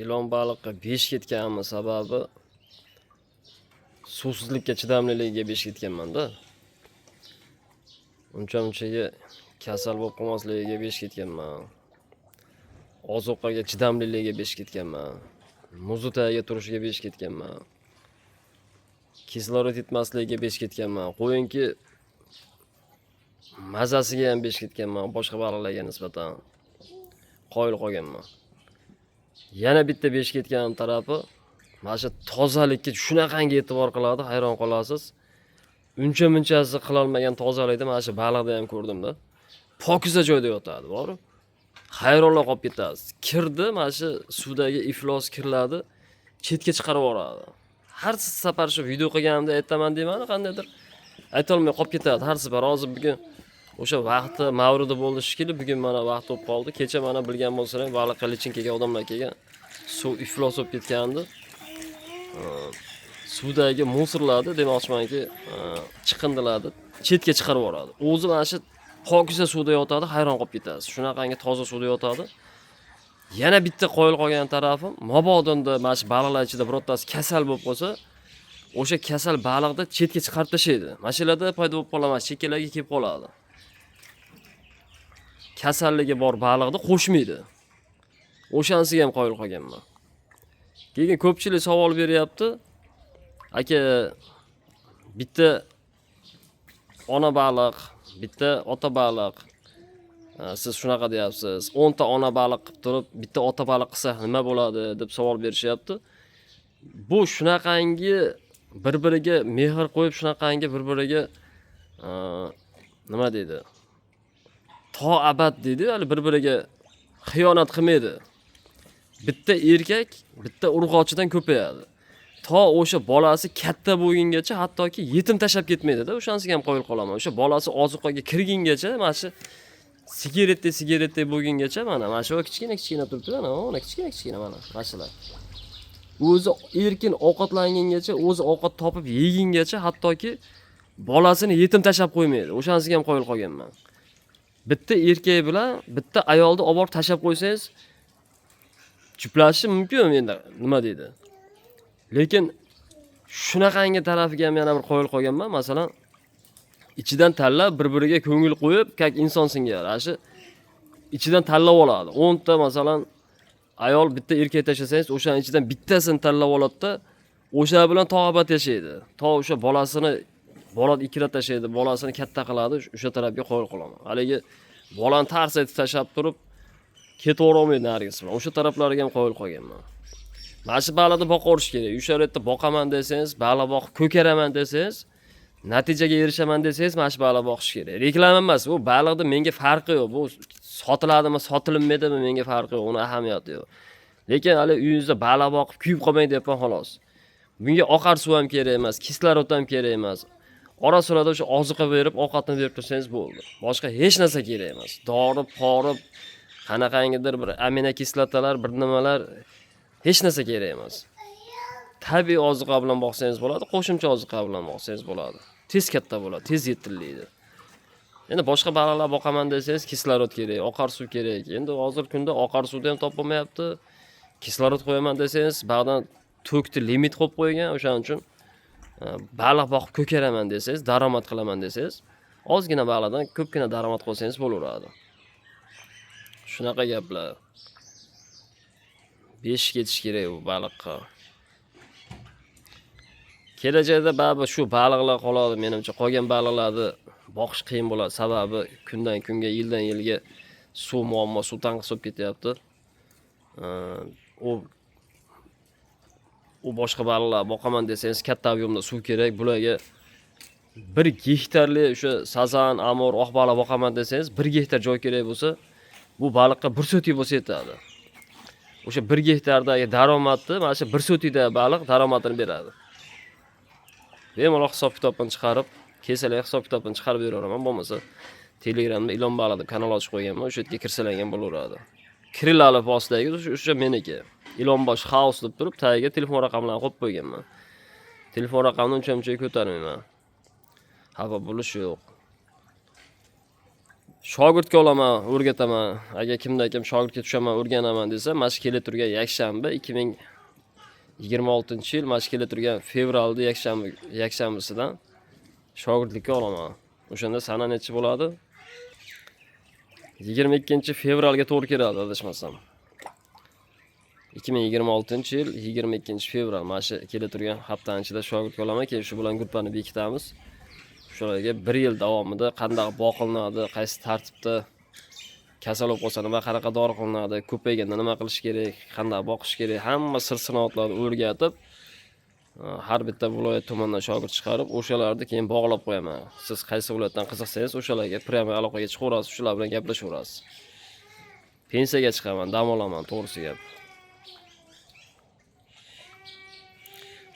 Ilon baliqqa 5 ketganimni sababi suvsizlikka chidamliligiga 5 ketganman-da. Uncha munchaga kasal bo'lib qolmasligiga 5 ketganman. Ozuqaga chidamliligiga 5 ketganman. Muzi tagiga turishiga 5 ketganman. Kislorod yetmasligiga 5 ketganman. Qo'yinki, mazasiga ham 5 ketganman boshqa baliqlarga nisbatan. Qoyil qolganman. Yana bitta 5 ketganim tarafi mana shu tozalikka shunaqangi e'tibor qiladi, hayron qolasiz. Uncha munchasi qilolmagan tozalikni mana shu baliqda ham ko'rdimda. Pokiza joyda yotadi, boru. Hayronlar qolib ketasiz. Kirdi, mana shu suvdagi iflos kirlarni chetga chiqarib yuboradi. Har safar shu video qilganimda aytaman deyman, qandaydir aytolmay qolib ketadi har safar. Hozir bugun o'sha vaqti mavridi bo'ldi shekilli, bugun mana vaqt bo'lib qoldi. Kecha mana bilgan bo'lsalar, baliqqa lichinkaga odamlar kelgan. Suv iflos bo'lib ketgandi. Suvdagi мусор larni demoqchimanki, chiqindilarni chetga chiqarib yuboradi. O'zi mana shu pokiza suvda yotadi, hayron qolib ketasiz. Shunaqangi toza suvda yotadi. Yana bitta qoyil qolgan tarafim, mabodonda mana shu baliqlar ichida birortasi kasal bo'lib qolsa, o'sha kasal baliqni chetga chiqarib tashlaydi. Mana shularda paydo bo'lib qoladi, mana chekkalarga kelib qoladi. Kasalligi bor baliqni qo'shmaydi. O'shanisiga ham qoyil qolganman. Keyin ko'pchilik savol beryapti. Aka, bitta ona baliq, bitta ota baliq. Siz shunaqa deyapsiz. 10 ta ona baliq qilib turib, bitta ota baliq qilsa nima bo'ladi deb savol berishyapti. Bu shunaqangi bir-biriga mehr qo'yib, shunaqangi bir-biriga nima deydi? To abad deydi, hali bir-biriga xiyonat qilmaydi. Bitta erkak bitta urg'ochidan ko'payadi. To o'sha bolasi katta bo'lgungacha hattoki yetim tashlab ketmaydi-da, o'shanisiga ham qoyil qolaman. O'sha bolasi ozuqaga kirgungacha, mana shu sigaretdek sigaretdek bo'lgungacha mana shu kichkina kichkina turibdi, mana kichkina kichkina mana shular. O'zi erkin ovqatlangungacha, o'zi ovqat topib yegungacha hattoki bolasini yetim tashlab qo'ymaydi. O'shanisiga ham qoyil qolganman. Bitta erkak bilan bitta ayolni olib borib tashlab qo'ysangiz, juplashishi mumkin endi, nima deydi. Lekin shunaqangi tarafiga ham yana bir qoyil qolganman. Masalan, ichidan tanlab bir-biriga ko'ngil qo'yib, как inson singari, ana shu ichidan tanlab oladi. 10 ta masalan ayol bitta erkak tashlasangiz, o'shaning ichidan bittasini tanlab oladi-da, o'sha bilan to abad yashaydi. To o'sha bolasini bola ikkirat tashlaydi, bolasini katta qiladi, o'sha tarafga qoyil qolaman. Haligi bolani tars etib tashlab turib ketaverolmaydi narigisi bilan. O'sha taraflariga ham qoyil qolganman. Mana shu baliqni boqaverish kerak. O'sha yerda boqaman desangiz, baliq boqib ko'karaman desangiz, natijaga erishaman desangiz, mana shu baliq boqish kerak. Reklama emas, bu baliqni menga farqi yo'q. Bu sotiladimi, sotilmaydimi menga farqi yo'q, uni ahamiyati yo'q. Lekin hali uyingizda baliq boqib kuyib qolmang deyapman xolos. Bunga oqar suv ham kerak emas, kislorod ham kerak emas. Ora sirada o'sha oziqa berib, ovqatni berib tursangiz bo'ldi. Boshqa hech narsa kerak emas. Dori, pori, qanaqangidir bir aminokislotalar, bir nimalar hech narsa kerak emas. Tabiiy oziqa bilan boqsangiz bo'ladi, qo'shimcha oziqa bilan boqsangiz bo'ladi. Tez katta bo'ladi, tez yetillaydi. Endi boshqa baliqlar boqaman desangiz, kislorod kerak, oqar suv kerak. Endi hozirgi kunda oqar suvni ham topolmayapti. Kislorod qo'yaman desangiz, ba'dan tokni limit qo'yib qo'ygan, o'shaning uchun baliq boqib ko'karaman desangiz, daromad qilaman desangiz, ozgina baliqdan ko'pgina daromad qilsangiz bo'laveradi. Shunaqa gaplar. 5 ketish kerak u baliqqa. Kelajakda baribir shu baliqlar qoladi menimcha. Qolgan baliqlarni boqish qiyin bo'ladi. Sababi kundan kunga, yildan yilga suv muammo, suv tanqis bo'lib ketyapti. U boshqa baliqlar boqaman desangiz, katta объем da suv kerak. Bularga 1 gektarli o'sha sazan, amur, oq baliq boqaman desangiz, 1 gektar joy kerak bo'lsa, bu baliqqa 1 sotik bo'lsa yetadi. O'sha 1 gektardagi daromadni mana shu 1 sotikda baliq daromadini beradi. Bemalol hisob kitobini chiqarib, kelsalar hisob kitobini chiqarib beraveraman, bo'lmasa Telegramda Ilon baliq deb kanal ochib qo'yganman, o'sha yerga kirsalar ham bo'laveradi. Kiril alifbosidagi o'sha meniki. Ilonbosh House deb turib, tagiga telefon raqamlarini qo'yib qo'yganman. Telefon raqamini uncha-muncha ko'tarmayman. Xafa bo'lish yo'q. Shogirdga olaman, o'rgataman. Agar kimda kim shogirdga tushaman, o'rganaman desa, mana shu kelib turgan yakshanba 2026-yil mana shu kelib turgan fevralda yakshanbisidan shogirdlikka olaman. O'shanda sana nechi bo'ladi? 22 fevralga to'g'ri keladi, adashmasam. 2026-yil 22 fevral mana shu kelib turgan haftani ichida shogirdga olaman, keyin shu bilan gruppani bekitamiz. Shularga bir yil davomida qanday boqilinadi, qaysi tartibda kasal bo'lib qolsa nima, qanaqa dori qilinadi, ko'payganda nima qilish kerak, qanday boqish kerak, hamma sir sinoatlarni o'rgatib, har bitta viloyat tumandan shogird chiqarib, o'shalarni keyin bog'lab qo'yaman. Siz qaysi viloyatdan qiziqsangiz, o'shalarga прямо aloqaga chiqaverasiz, shular bilan gaplashaverasiz. Pensiyaga chiqaman, dam olaman, to'g'risi gap.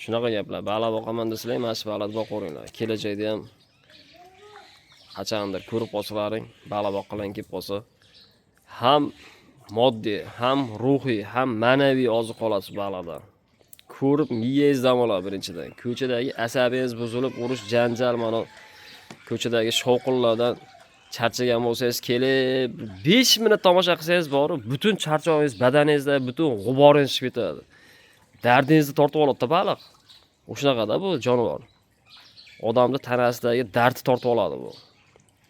Shunaqa gaplar. Baliq boqaman desalar, mana shu baliqni boqaveringlar. Kelajakda ham qachondir ko'rib qolsalaring, baliq boqqanlaring kelib qolsa, ham moddiy, ham ruhiy, ham ma'naviy oziq olasiz baliqdan. Ko'rib miyangiz dam oladi birinchidan. Ko'chadagi asabingiz buzilib, urush, janjal, mana ko'chadagi shovqinlardan charchagan bo'lsangiz, kelib 5 minut tomosha qilsangiz borib, butun charchog'ingiz, badaningizda butun g'uboringiz chiqib ketadi. Dardingizni tortib oladi baliq. O'shanaqada bu jonivor. Odamni tanasidagi dardni tortib oladi bu.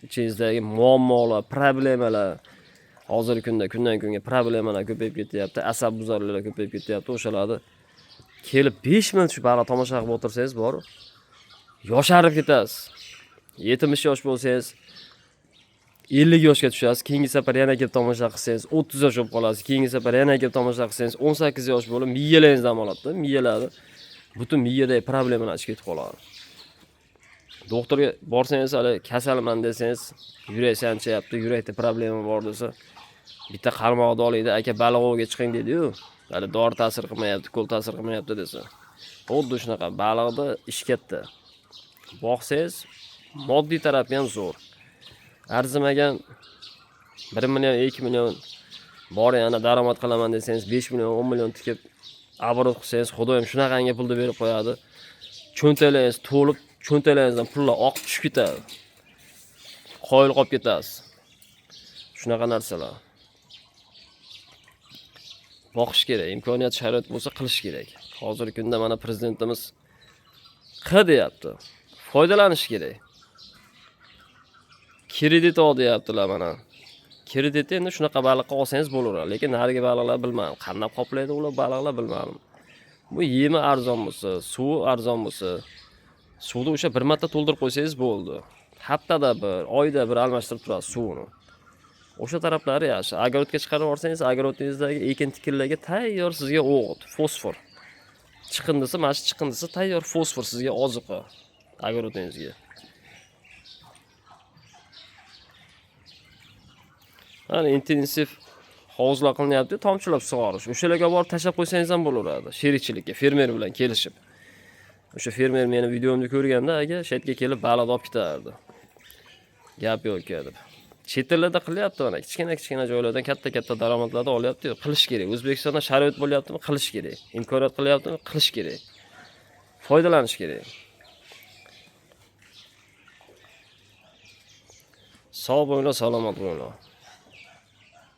Ichingizdagi muammolar, problemalar hozirgi kunda kundan kunga problemalar ko'payib ketyapti, asab buzarliklar ko'payib ketyapti. O'shalarni kelib 5 minut shu baliq tomosha qilib o'tirsangiz borib, yosharib ketasiz. 70 yosh bo'lsangiz 50 yoshga tushasiz. Keyingi safar yana kelib tomosha qilsangiz 30 yosh bo'lib qolasiz. Keyingi safar yana kelib tomosha qilsangiz 18 yosh bo'lib miyalaringiz dam oladi-da, miyalarni butun miyadagi problemalar chiqib ketib qoladi. Doktorga borsangiz hali kasalman desangiz, yurak sanchyapti, yurakda problema bor desa, bitta qarmoqni olingda, aka baliq oviga chiqing deydi-yu. Hali dori ta'sir qilmayapti, qo'l ta'sir qilmayapti desa. Xuddi shunaqa baliqda ish katta. Boqsangiz, moddiy tarafi ham zo'r. Arzimagan 1 million, 2 million bor, yana daromad qilaman desangiz 5 million, 10 million tikib оборот qilsangiz, Xudoyim shunaqangi pulni berib qo'yadi. Cho'ntaklaringiz to'lib, cho'ntaklaringizdan pullar oqib tushib ketadi. Qoyil qolib ketasiz. Shunaqa narsalar. Boqish kerak, imkoniyat sharoit bo'lsa qilish kerak. Hozirgi kunda mana prezidentimiz qil deyapti. Foydalanish kerak. Kredit ol deyaptilar mana. Kreditni endi shunaqa baliqqa olsangiz bo'laveradi, lekin narigi baliqlar bilmadim. Qanday qoplaydi ular baliqlar bilmadim. Bu yemi arzon bo'lsa, suvi arzon bo'lsa, suvni o'sha bir marta to'ldirib qo'ysangiz bo'ldi. Haftada bir, oyda bir almashtirib turasiz suvini. O'sha taraflari yaxshi. Огород ga chiqarib yuborsangiz, огород ingizdagi ekin tikinlarga tayyor sizga o'g'it, fosfor. Chiqindisi, mana shu chiqindisi tayyor fosfor sizga oziqa огород ingizga. Mana intensiv hovuzlar qilinyapti, tomchilab sug'orish. O'shalarga borib tashlab qo'ysangiz ham bo'laveradi. Sherikchilikka, fermer bilan kelishib. O'sha fermer meni videomni ko'rganda, aka, shu yerga kelib baliq olib ketardi. Gap yo'q deb. Chet ellarda qilyapti mana kichkina-kichkina joylardan katta-katta daromadlarni olyapti. Qilish kerak. O'zbekistonda sharoit bo'lyaptimi? Qilish kerak. Imkoniyat qilyaptimi? Qilish kerak. Foydalanish kerak. Sog' bo'linglar, salomat bo'linglar.